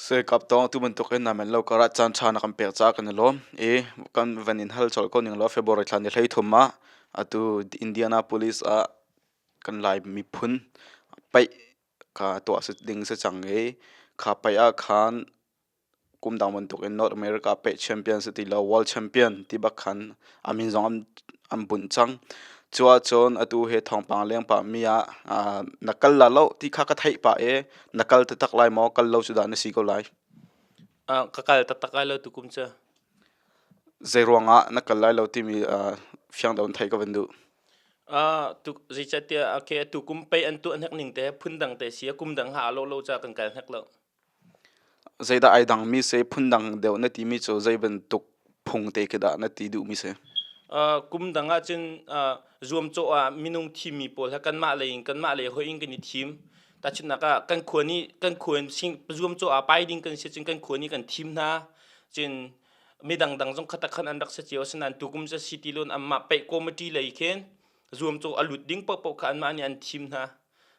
Kap tawng tu bantuk in namen lo karah caan ṭha na kan pek caah kan i lawm i kan van in hal colh ko ning law February thla ni 13 ah atu Indianapolis ah kan Lai miphun paih kha tuah ding si cang i kha paih ah khan kum dang bantukin North America paih champion si ti lo World champion ti bak khan a min zong an bunh cang. Cu ahcun atu hi thawngpang leng pahmi ah na kal la lo ti kha ka theih pah i na kal taktak lai maw kal lo cu dah na si ko lai? Ka kal taktak lai lo tukum cu. Zei ruangah na kal lai lo timi fiang deuh in theih ka van duh. Zeicahtiah okay, atu kum pei an tuah hnek ning te phundang te si kum dang ha a lo lo ca kan kal hnek lo. Zeidah ai dangmi si? Phundang deuh na timi cu zei bantuk phung te khi dah na ti duhmi si? Kum dang ahcun zuamcawh ah minung thimmi pawl he kanmah lei in kanmah lei hoih in kan i thim. Tahchunhnak ah kan khua nih kan khua in zuamcawh ah pai ding kan si cun kan khua nih kan thim hna. Cun midang dang zong khatak khan an rak si cio. Asinain tukum cu si ti loin anmah paih committee lei khin zuamcawh a lut ding paohpaoh kha anmah nih an thim hna.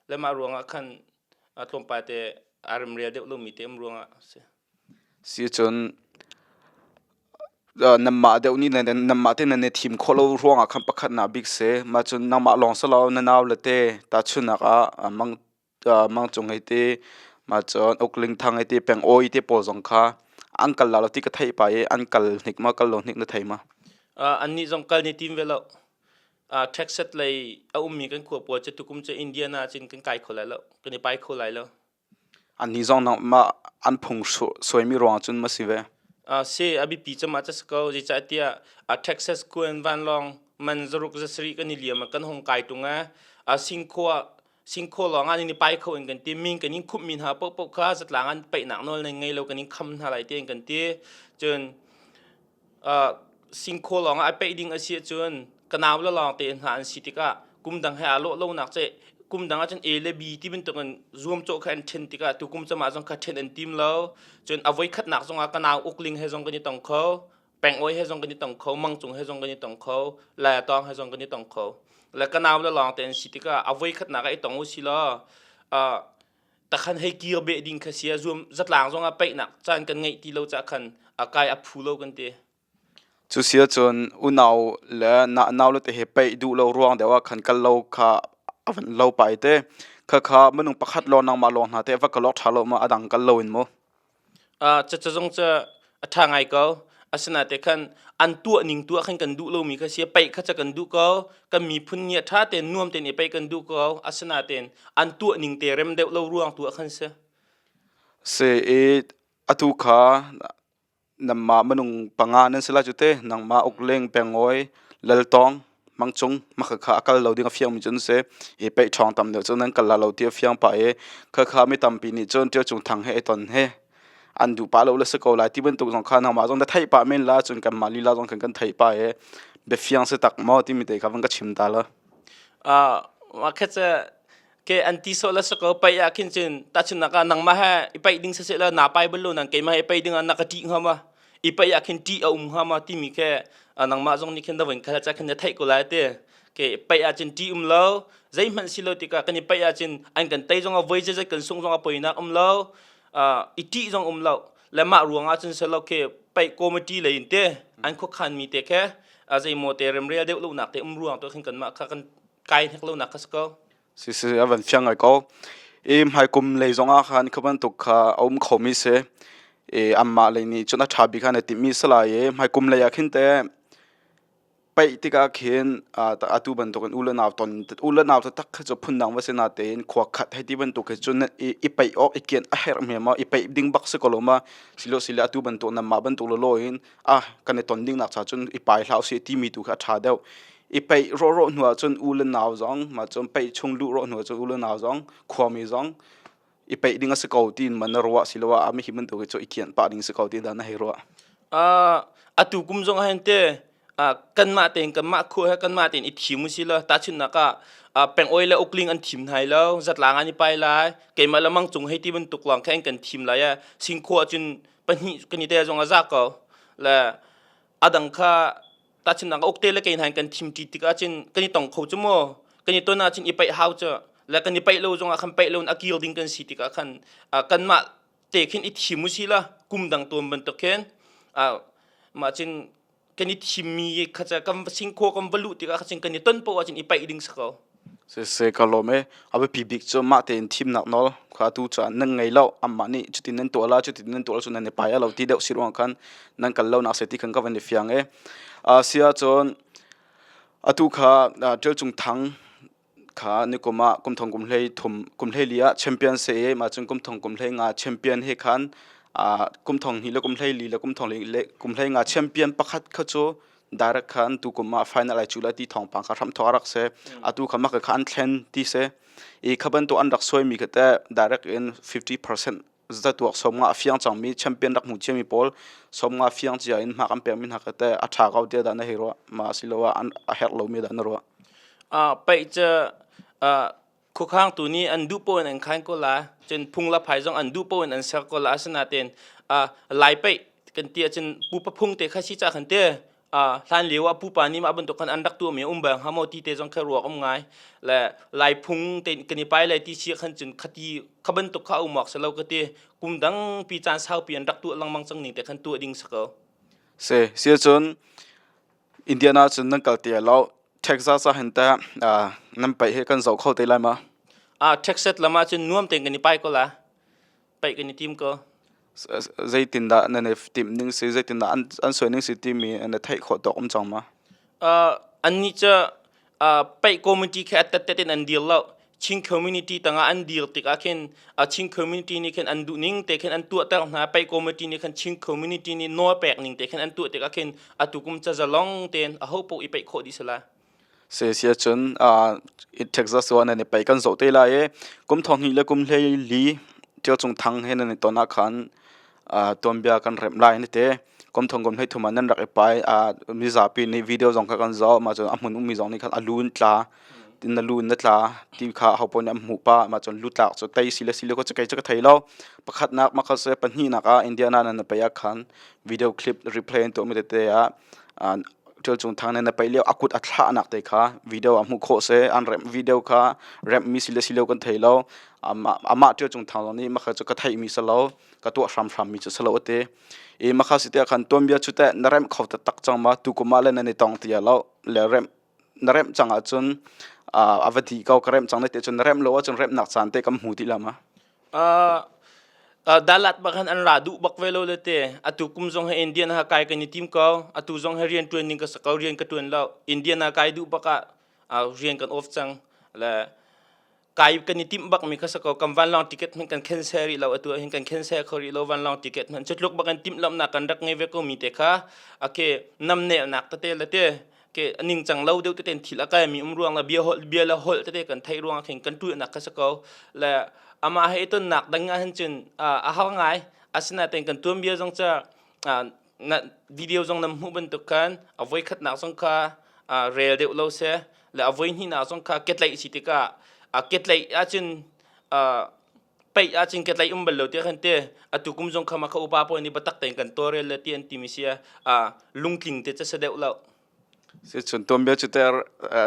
Le mah ruangah khan tlawmpal te aa remrel deuh lomi te um ruangah a si. Si cun nanmah deuh nih nanmah te nan i thim khawh lo ruangah khan pakhatnak bik si. Mah cun nangmah lawng si lo na nau le te tahchunhnak ah mang mang cung hei ti mah cun ukling thang hei ti peng awi te pawl zong kha an kal la lo ti ka theih pa i an kal hnik ma kal lo hnik na thei ma? Annih zong kal ni tim ve lo. Texas lei a ummi kan khua pawl cu tukum cu Indiana cun kan kai kho lai lo kan i pai kho lai lo. Annih zong mah an phung suaimi ruang cun ma si ve? Si a biapi cem ah ca si ko zeicahtiah Texas khuan vanlawng man zaruk zasarih kan i liam ah kan hong kai tung ah singkhua singkhaw lawng ah ni pai kho in kan ti min kan in khumh mi hna paohpaoh kha zatlang an paihnak nawl nan ngei lo kan in kham hna lai ti in kan ti cun singkhaw lawng ah ai peih ding a si ahcun ka nau le lawng te hna an si tikah kum dang he aa lawh lonak ce kum dang ahcun A le B ti bantuk in zuamcawh kha an ṭhen tikah tu kum cama zong kha ṭhen an tim lo cun a voi khatnak zong ah ka nau ukling he zong kan i tong kho pengawi he zong kan i tong kho mangcung he zong kan i tong kho laitawng he zong kan i tong kho le ka nau le lawng te an si tikah a voi khatnak ah i tong u si law takhan hei kir beh ding kha sia zuam zatlang zong ah peihnak caan kan ngeih ti lo ca khan a kai a phu lo kan ti. Cu sia cun unau le na nau le te he peih duh lo ruang deuh ah khan kal lo kha a van lo pai te kha kha minung pakhat lawng nangmah lawng hna te va ka lok tha lo ma adang kal lo in mu. Ca zong cu a ṭha ngai ko. Asinain khan an tuah ning tuah khan kan duh lomi kha si. Paih kha ca kan duh ko. Kan miphun nih a ṭha tein nuam tein i paih kan duh ko. Asinain an tuah ning te rem deuh lo ruang tu ah khan si. Si i atu kha Nanmah minung panga nan si lai cu te. Nangmah ukleng pengawi laltawng mangcung makhakha a kal lo ding a fiangmi cu an si. I peih ṭhawng tam deuh cu nan kal la lo ti a fiang pah i khakha mi tampi nih cun Ṭio Cung Thang he i ton he an duh pah lo le si ko lai ti bantuk zong kha nangmah zong na theih pah men la cun kanmah lila zong khan kan theih pah i biafiang si tak maw timi te kha van ka chim ta la. Uh, makhe ke an ti so la sako pai ah khin cun tahchunnak ah nangmah he i paih ding siseh la na pai bal lo nang keimah i paih ding ah na ka ṭih hnga ma i paih ah khin ṭih a um hnga ma timi khe nangmah zong nih khin da voin khal cha khin na theih ko lai te ke paih ah cun ṭih um lo zeihmanh si lo tikah kan i paih ah cun an kan tei zong ah voi zeizat kan sung zong ah poinak um lo i ṭih zong um lo le mah ruang ah cun selo ke paih committee lei in te an khuakhan mi te khe zeimaw te remrel deuh lo nak te um ruang to khin kan mah kha kan kai hnek lo nak kha si ko Si si a van fiang ngai ko. I hmaikum lei zong ah khan kha bantuk kha a um khomi si. I anmah lei nih cun a ṭha bik kha na timhmi si lai i hmaikum lei ah khin teh paih tikah khin atu bantukin u le nau ton u le nau taktak kha cu phundang va si natein khua khat hei ti bantuk khi cun i, i paih awk i kian a herh hme ma i paih ding bak si ko lo ma silo sile atu bantuk nanmah bantuk lawlaw in ah kan i ton ding nak cha cun i pai hlah usih timi tu kha a ṭha deuh. I peih rawhrawh hnu ahcun u le nau zong mah cun peih chung luh rawh hnu ahcun u le nau zong khuami zong i peih ding a si ko tiin man na ruah siloah a mihi bantuk hi cu i kianh pah ding si ko ti dah na hei ruah. Uh, atu kum zong ahhin te uh, kanmah tein kanmah khua he kanmah tein i thim usi law tahchunhnak ah uh, pengoi le ukling an thim hnai lo zatlang an i pai lai keimah le mangcung hei ti bantuk lawng kha kan thim lai a singkhua cun pahnih kan i te zong a za ko le adang kha tahchunhnak ah ukte le kei hna kan thim ṭi tikah cun kan i tong kho cu maw kan i ton ahcun i paih hau cu le kan i paih lo zongah khan paih lo in a kir ding kan si tikah khan kanmah te khin i thim usi la kum dang tuan bantuk khin mah cun kan i thimmi kha ca kan singkhaw kan va luh tikah kha kan i ton poah ahcun i paih ding si ko. Siseh ka lawm e. A biapi bik cu mah tein thimnak nawl kha atu cu nan ngei lo. Amah nih cutin nan tuah la, cutin nan tuah la cu nan i pai lo ti deuh si ruang khan nan kal lo nak se ti khan ka van i fiang e. Si ahcun atu kha Ṭial Cung Thang kha nikum ah kum thong kum hlei thum kum hlei li ah champion se i mah cun kum thong kum hlei nga champion he khan kum thong hnih le kum hlei li le kum thong le kum hlei nga champion pakhat kha cu direct khan tu kum ah final ai cu la ti thawngpang kha hram thawk rak se atu kha mak kha an thlen ti se i kha bantuk an rak suai mi kha te direct in 50% zatuak 50 a fiang cangmi champion rak hmu ciami pawl 50 fiang cia in hma kan pekmi hna kha teh a ṭha ko tiah dah na hei ruah ma asiloah an a herh lomi dah na ruah? Paih cu khuakhang tu nih an duh paoh in an khan ko la cun phung la phai zong an duh paoh in an ser ko la asinain lai paih kan ti ahcun pupa phung te kha si ca khan te hlan lio ah pupa nih mah bantuk khan an rak tuahmi um bang hamo ti te zong kha ruak um ngai le lai phung te kan i pai lai ti si khan cun khati kha bantuk kha um awk selo ka ti kum dang pi caan saupi an rak tuah lengmang cang ning te khan tuah ding sako. Se sia cun Indiana cun nan kal ti lo Texas ah hin ta nan paih he kan zoh kho te lai ma? Texas lam ah cun nuam tein kan i pai ko la. Paih kan i tim ko. Zeitindah nan i timh ning si, zeitindah an, an suai ning si timi na theih khawh tawk um cang ma? Annih cu paih committee khi a tet in an dir lo. Chin community tangah an dir tikah khin Chin community nih khin an duh ning te khin an tuahter hna. Paih committee nih khan Chin community nih nawl pek ning te khin an tuah tikah khin atu kum ca zalong tein aho paoh i paih khawh dih si lai. Se sia cun Texas wa nan i pei kan zoh te lai i kum thong hnih le kum hlei li Ṭial Cung Thang he nan i ton ah khan tuanbia kan remh lai ni te kum thong kum hlei thum ah nan rak i pai mizapi nih video zong kha kan zoh mah cun a hmun ummi zong nih khan a lu in tla na lu in na tla ti kha ho paoh nih an hmuh pah mah cun lu tlak cu tei si le si lo cu kei cu ka thei lo pakhatnak mah kha se pahnihnak ah Indiana nan na pei ah khan video clip replay an tuahmi tete ah Ṭial Cung Thang nih na paih lio a kut a thlahnak te kha video ah hmuh khawh si. An remh video kha remhmi si le si lo kan thei lo. Amah Ṭial Cung Thang zong nih maka cu ka theihmi si lo, ka tuah hramhrammi cu si lo a ti. I maka si tiah khan tuanbia cu teh na remh kho taktak cang ma tukum ah le nan i tong ti lo le remh na remh cang ahcun a va dih ko ka remh cang na ti cun na remh lo ahcun remhnak caan te kan hmu ti la ma. Dalat bak han an ra duh bak ve lo le te. Atu kum zong he Indian ha kai kan i tim ko. Atu zong he rian tuan ning ka sa ko rian ka tuan lo. Indian ha kai duh bak ah rian kan off cang. Le kai kan i timh bak mi kha sa ko kam vanlawng ticket hmanh kan cancel rih lo atu hin kan cancel kho rih lo vanlawng ticket hmanh cutluk bak in timh lamnak kan rak ngei ve ko mi te kha ake namne nak tete le te ke ningcang lo deuh tete thil a kai mi um ruang la bia holh bia la holh tete kan theih ruang khin kan tuihnak kha si ko le amah he ton nak dang ah hin cun a har ngai asinain kan tuan bia zong ca na video zong nam hmuh bantuk khan a voi khatnak zong kha rel deuh lo se le a voi hnihnak zong kha ketlaih si tikah a ketlaih ahcun peih ahcun ka tlaih um bal lo ti khan te atu kum zong khama kha upa pawl nih batak tein kan tawlrel le ti an ti mi sia a lungtling te ca sa deuh lo. Si chun tuan bia cu ter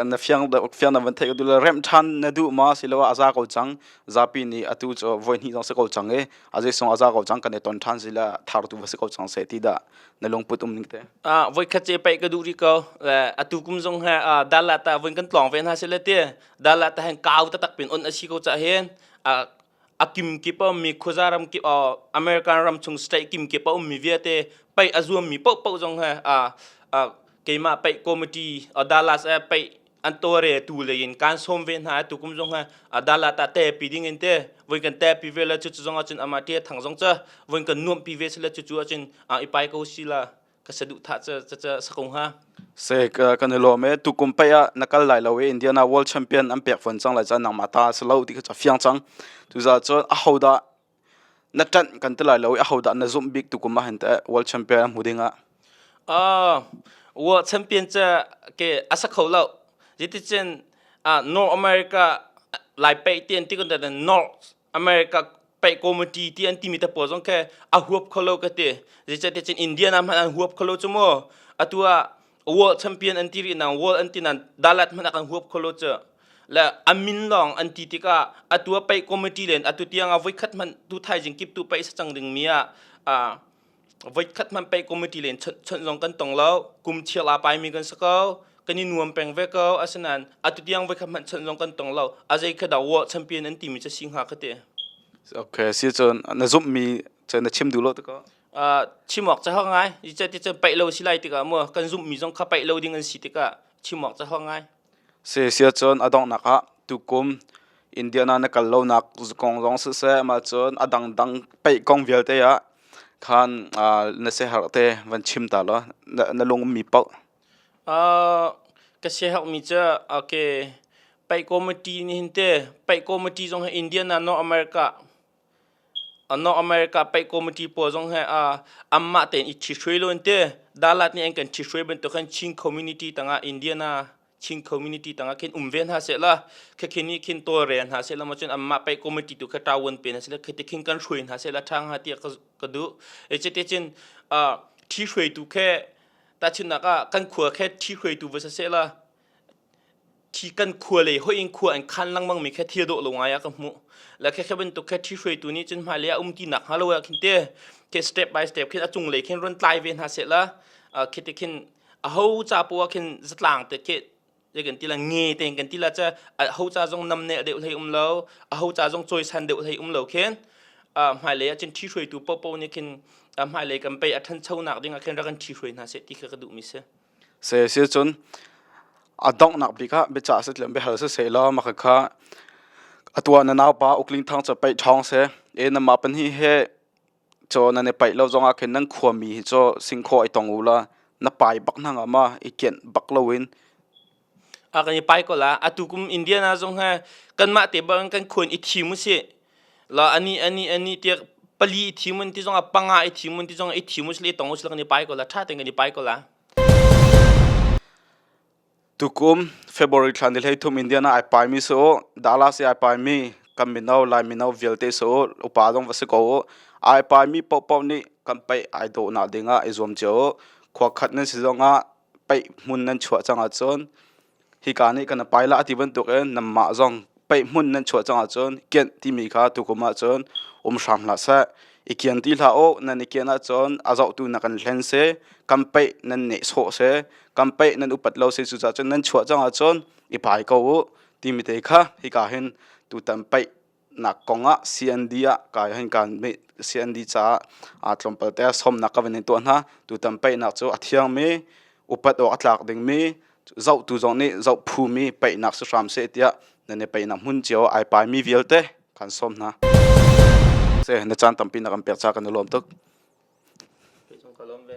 na fiang fiang na van theih du le rem than na duh ma silo a za ko cang zapi nih atu cu voi hnih zong si ko cang e a zei song a za ko cang kan i ton than sila thar tu va si ko cang se ti dah na lungput um ning te. Voi khat ce paih ka duh ri ko atu kum zong he dala ta voi kan tlong ve hna sile te dala ta hen kau tatak pin on a si ko cha hen a kim kip a ummi khuaza ram kip American ram chung state kim kip a ummi vialte paih a zuammi paohpaoh zong he keimah paih committee Dallas eh paih an tawre tu lei in kan sawm ve hna tu kum zong he Dallas ta te pi ding in te voi kan te pi ve la chu chu zong ahcun ama te thang zong cha voi kan nuam pi ve sila chu chu ahcun i pai ko si la ka saduhthah ca ca ca sakung ha. Se kan i lawm e tukum pei ah na kal lai lo i Indiana World Champion an pek fon cang lai ca nangmah ta si lo ti kha fiang cang tuza cun a hodah na ṭanh kan ti lai lo i a hodah na zumh bik tukum ah hin teh World Champion a hmu ding ah? World Champion ca ke a sa kho lo zeticun North America lai pei ti an ti kun North America paih committee ti an timi te pawl zong khe a huap kho lo ka ti. Zeicahtiah cun Indian ah hmanh an huap kho lo cu mu. Atu ah world champion an ti rih nang world an ti nan dalat hmanh ah kan huap kho lo cu. Le a min lawng an ti tikah atu a paih committee len atu tiang ah voikhat hmanh tu thaizing kip tu paih cang ding mi ah voikhat hmanh paih committee len chawnh zong kan tong lo. Kum chial aa pai mi kan si ko. Kan i nuam peng ve ko. Asinain atu tiang voikhat hmanh chawnh zong kan tong lo. A zei kha dah world champion an timi cu si hnga ka ti. Okay, si cun na zumh mi cu na chim duh lo tikah? Chim awk ca hau ngai. Ti cun paih lo si lai tikah mu kan zumh mi zong kha paih lo ding an si tikah chim awk ca hau ngai. Si sia cun a donghnak ah tukum Indiana na kal lonak kong zong siseh mah cun a dangdang paih kong vialte ah khan na siaherh te van chim ta law na lung ummi paoh. Ka siaherhmi cu okay paih committee nih hin te paih committee zong hi Indiana North America North America paih committee pawl zong he anmah tein i ṭhihruai lo an ti. Dalat nih an kan ṭhihruai bantuk khan Chin community tangah Indiana Chin community tangah khin um ve hna sehla khikhin nih khin tawlrel hna sehla maw cun anmah paih committee tu kha ṭavuan pe hna sehla khiti khin kan hruai hna sehla ṭha hnga tiah ka duh. Cuti cun ṭhihruaitu khe tahchunhnak ah kan khua khe ṭhihruaitu va si sehla Thi kan khua lei hoih in khua an khan lengmang mi kha thil dawh lo ngai ah ka hmuh. Le kha kha bantuk kha thi hruaitu nih cun hmailei ah um ti nak hnga lo ah khin te khi step by step khin a cung lei khin run tlai ve hna seh la khi ti khin a ho ca po ah khin zatlang te khi te kan ti la nge te kan ti la cha a ho ca zong nam ne deuh hlei um lo a ho ca zong cawisan deuh hlei um lo khin hmailei ah cun thi hruaitu popo nih khin hmailei kan pei a ṭhanchonak ding ah khin rak kan thi hruai hna seh ti kha ka duh mi si. Se si cun a donghnak bik ah biacah si tlem biahal si seh law maka kha atuah na naupa ukling thang cu paih ṭhawng seh e na mah pahnih he cho nan i paih lo zongah khin nan khuami hi cho singkhaw i tong u la na pai bak hna nga ma i kianh bak loin a kan i pai ko la atu kum Indiana zong he kanmah te bang kan khuan i thim usih la ani ani ani tiak pali i thim un ti zong ah panga i thim un ti zong i thim usih le tong usih kan i pai ko la tha ten kan i pai ko la Tukum February thla ni 13 Indiana ai paimi si u, Dallas i ai paimi kan mino Lai mino vialte si u, upa zong va si ko u. Ai paimi paohpaoh nih kan paih ai dawhnak dingah i zuam cio u. Khua khat nan si zongah paih hmun nan chuah cang ahcun hika nih kan pai la ti bantukin nanmah zong paih hmun nan chuah cang ahcun kianh timi kha tukum ahcun um hram hlah seh. I kian ti hlah u, nan i kian ahcun a zohtu na kan hlen si, kan paih nan nehsawh si, kan paih nan upat lo si cucaah cun nan chuah cang ahcun i pai ko u timi te kha hika hin tutan paih nak kong ah CND ah kai hin kan CND caah aa tlawmpal te sawmnak ka van in tuah hna tutan paihnak cu a thiangmi upat awk a tlak dingmi zohtu zong nih zoh phumi paihnak si hram seh tiah nan i paihnak hmun cio ai paimi vialte kan sawm hna. Se na caan tampi na kan pek ca kan i lawm tuk. Ka lawm ve.